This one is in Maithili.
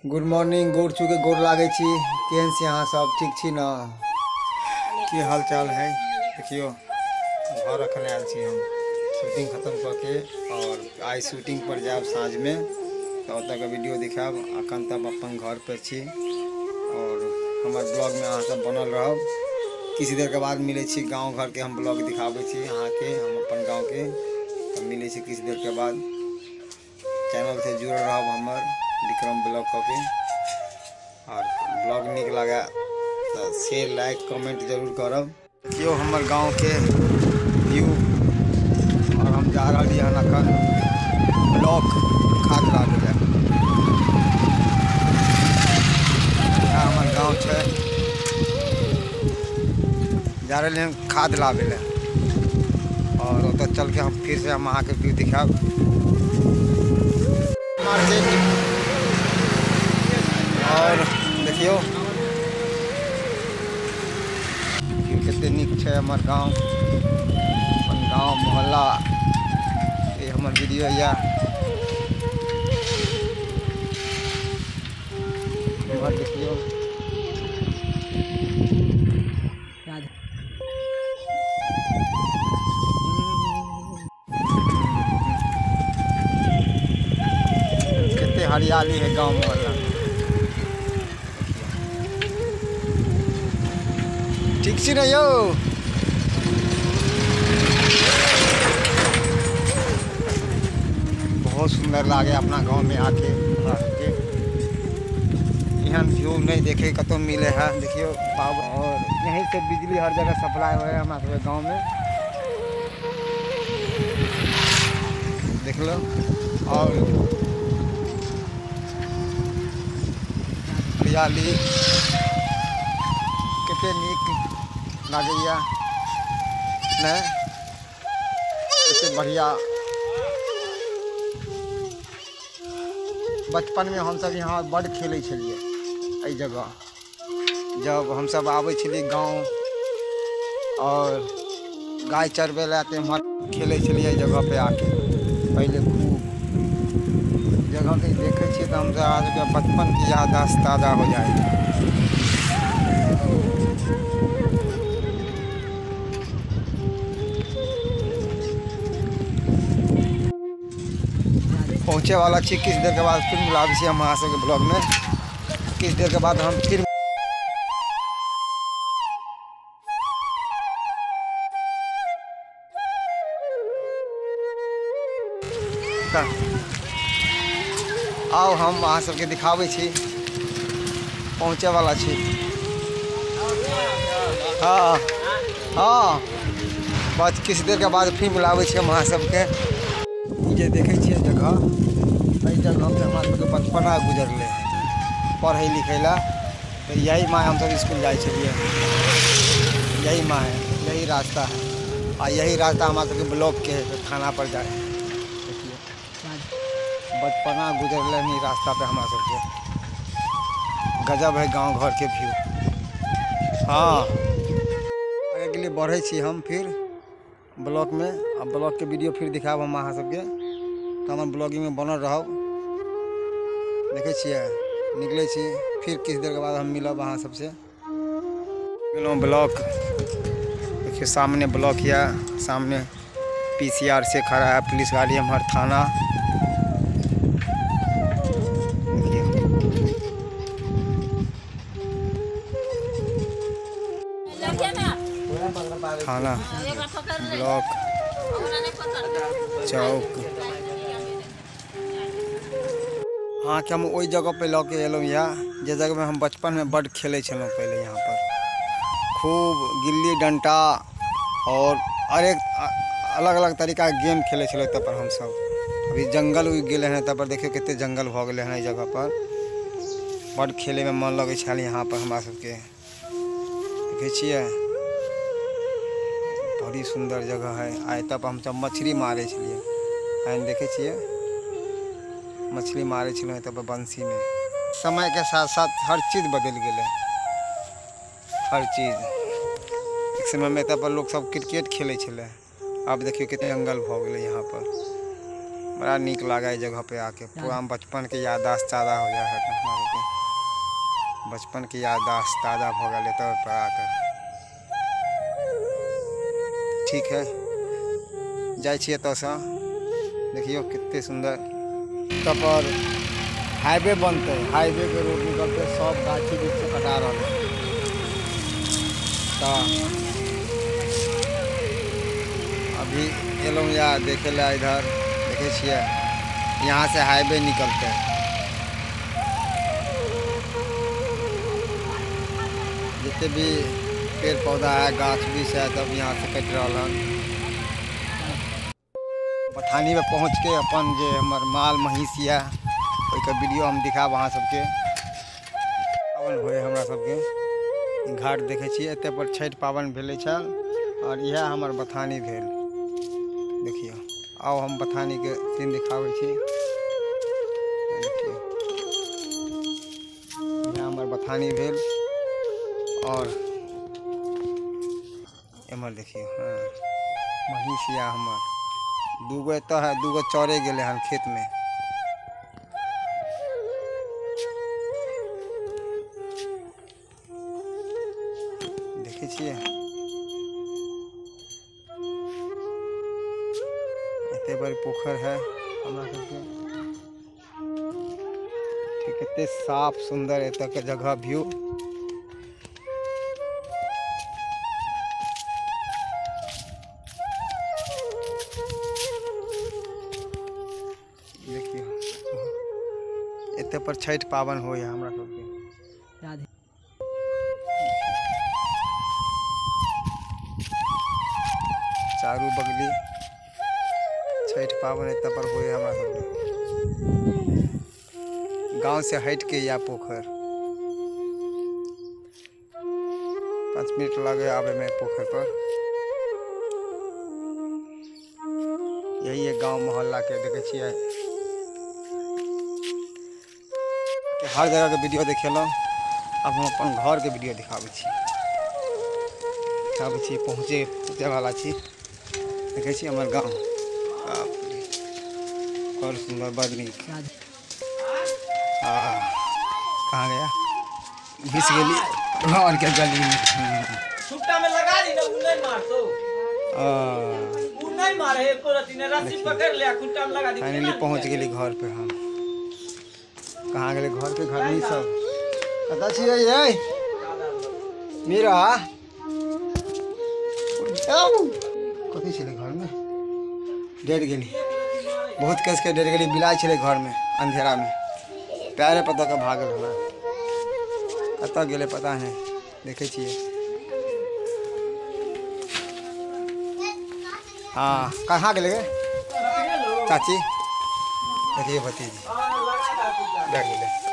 गुड मॉर्निंग, गोर छू के गोर लागै छी। केहन छी अहाँ सब? ठीक छी न? की हाल चाल है? देखियो घर अखन आयल छी हम शूटिंग खत्म कऽ के, और आइ शूटिंग पर जायब साँझ में, तऽ ओतऽ के वीडियो दिखायब। अखन तक अपन घर पर छी और हमर ब्लॉग में अहाँ सब बनल रहब। किछु देर के बाद मिलै छी, गाँव घर के हम ब्लॉग दिखाबै छी अहाँके, हम अपन गाँव के। तऽ मिलै छी किछु देर के बाद। चैनल से जुड़ल रहब हमर विक्रम ब्लॉग कऽ के, और ब्लॉग नीक लगे तऽ शेयर लाइक कमेंट जरूर करब। देखियौ हमर गाँव के व्यू, और हम जा रहलियै हन अखन ब्लॉक खाद लाबै लए। हमर गाँव छै, जा रहलियै हन खाद लाबै लए, और ओतऽ चल के हम फिर से हम अहाँके व्यू दिखायब। मार्केट और देखियौ कते नीक छै हमर गाँव, अपन गाँव मोहल्ला। ये हमर वीडियो या इम्हर देखियौ। कते हरियाली है गाँव मोहल्ला। ठीक छी ने यौ? बहुत सुंदर लागे अपना गांव में आके। हमरा सबके एहन व्यू नहीं देखे कतौ मिले है। देखियो पावर, और यहीं से बिजली हर जगह सप्लाई हो है हमरा सबके गांव में। देख लो, और हरियाली कते नीक लागैया ने, कते बढ़िया। बचपन में हम सब यहाँ बड़ खेलै छलियै एहि जगह। जब हम सब आबै छलियै गाँव और गाय चरबै लए, तऽ एम्हर खेलै छलियै एहि जगह पे आके। पहले खूब जगह के देखै छियै तऽ हमसब आजके बचपन के याददाश्त ताजा हो जाए। पहुँचे वाला छी किछु देर के बाद, फिर मिलाबै छी हम अहाँ सबके ब्लॉग में। किछु देर के बाद हम फिर आउ हम अहाँ सबके दिखाबै छी। पहुँचे वाला छी। हाँ हाँ, बस किछु देर के बाद फिर मिलाबै छी हम अहाँ सबके। जे देखै छियै जगह, एहि जगह पे हमरा सबके बचपना गुजरलै है पढ़ै लिखै ला। तऽ यही माँ हमसब स्कूल जाइ छलियै, यही माँ है, यही रास्ता है, आ यही रास्ता हमरा सबके ब्लॉक के है, थाना पर जाए। देखिए बचपना गुजरलै हन ई रास्ता पे हमरा सबके। गजब है गाँव घर के व्यू। हाँ, आगे के लिए बढ़ै छी हम फिर ब्लॉग में, आ ब्लॉग के वीडियो फिर दिखायब हम अहाँ सबके। तऽ हमर ब्लॉगिंग में बनल रहब। देखै छियै निकलै छी, फिर किछु देर के बाद हम मिलब अहाँ सबसे। गेलहुँ ब्लॉक, देखियौ सामने ब्लॉक यऽ, सामने पीसीआर से खड़ा है पुलिस गाड़ी, हमार थाना। देखियौ थाना ब्लॉक चौक। अहाँके हम ओहि जगह पे लऽ के एलहुँ यऽ जे जगह में हम बचपन में बड खेलै छलहुँ पहले। यहाँ पर खूब गिल्ली डंटा और हरेक अलग अलग तरीका के गेम खेलै छलहुँ तब पर हमसब। अभी जंगल उगि गेलै हन, तब पर देखियौ कते जंगल भऽ गेलै हन एहि जगह पर। बड खेले में मन लगै छल यहाँ पर हमरा सबके। देखै छियै बड़ी सुंदर जगह है। आ एतऽ पर हमसब मछली मारै छलियै, एहन देखै छियै मछली मारै छलहुँ एतऽ पर बंसी में। समय के साथ साथ हर चीज बदलि गेलै, हर चीज। एक समय में एतऽ पर लोग सब क्रिकेट खेलै छलै, अब देखियौ कते जंगल भऽ गेलै यहाँ पर। बड़ा नीक लागै है जगह पे आके, पूरा बचपन के याददाश्त ताजा हो जाए है। बचपन के याददाश्त ताज़ा भऽ गेल एतऽ पर आकर। ठीक है, जाइ छी एतऽसँ। देखियौ कते सुन्दर एतऽ पर हाईवे बनतै, हाईवे के रोड निकलतै, सब गाछी वृक्ष कटा रहल है। तऽ अभी एलहुँ या देखे ला, इधर देखे छियै यहाँ से हाईवे निकलते। जितने भी पेड़ पौधा है, गाछ वृक्ष है, सब यहाँ से कटि रहल हन। बथानी में पहुँच के अपन जे हमर माल महीस यऽ ओहिके वीडियो हम दिखाब अहाँ सबके। पावन होय हमरा सबके घाट देखै छियै, एते पर छठि पाबनि भेलै छल और इएह हमर बथानी भेल। देखियौ, आउ हम बथानीके सीन दिखाबै छी। देखियौ इएह हमर बथानी भेल। और एम्हर देखियौ, हाँ महीस यऽ हमर दूगो एतऽ है, दूगो चरे गेलै हन खेतमे। देखै छियै एते बड़ पोखर है हमरा सबके, कते साफ सुंदर एतऽ के जगह व्यू। देखियौ एते पर छठि पाबनि होइए हमरा सबके। चारू बगली छठि पाबनि एतऽ पर होइए हमरा सबके। गांव से हट के या पोखर 5 मिनट लगे आबे में पोखर पर। यही है गांव मोहल्ला के देखे छियै। हर जगह के वीडियो देखेलहुँ, अब हम अपन घर के वीडियो दिखाबै छी। दिखाबै छी, पहुँचे वाला छी। देखै छी हमर गाँव, बड़ सुन्दर, बड़ नीक। कहाँ गया? घुस गेली घर के गली में। छुट्टा में लगा दी ना, उ नहीं मारतो, उ नहीं मारे एको रति ने, रस्सी पकड़ ले खुट्टा में लगा दी। फाइनली पहुँच गेली घर पे हम। कहाँ गेले घर के? घर नहीं सब कतऽ छियै यै मीरा? कथी छलै घर में? डर गेली बहुत, कस के डर गेली। बिलाइ छलै घर में अंधेरा में, पैरे पर दऽ के भागल हमरा। कतऽ गेलै पता नहि। देखै छियै। हाँ कहाँ गेलै गे चाची? देखिए भतीजी डर गेलै।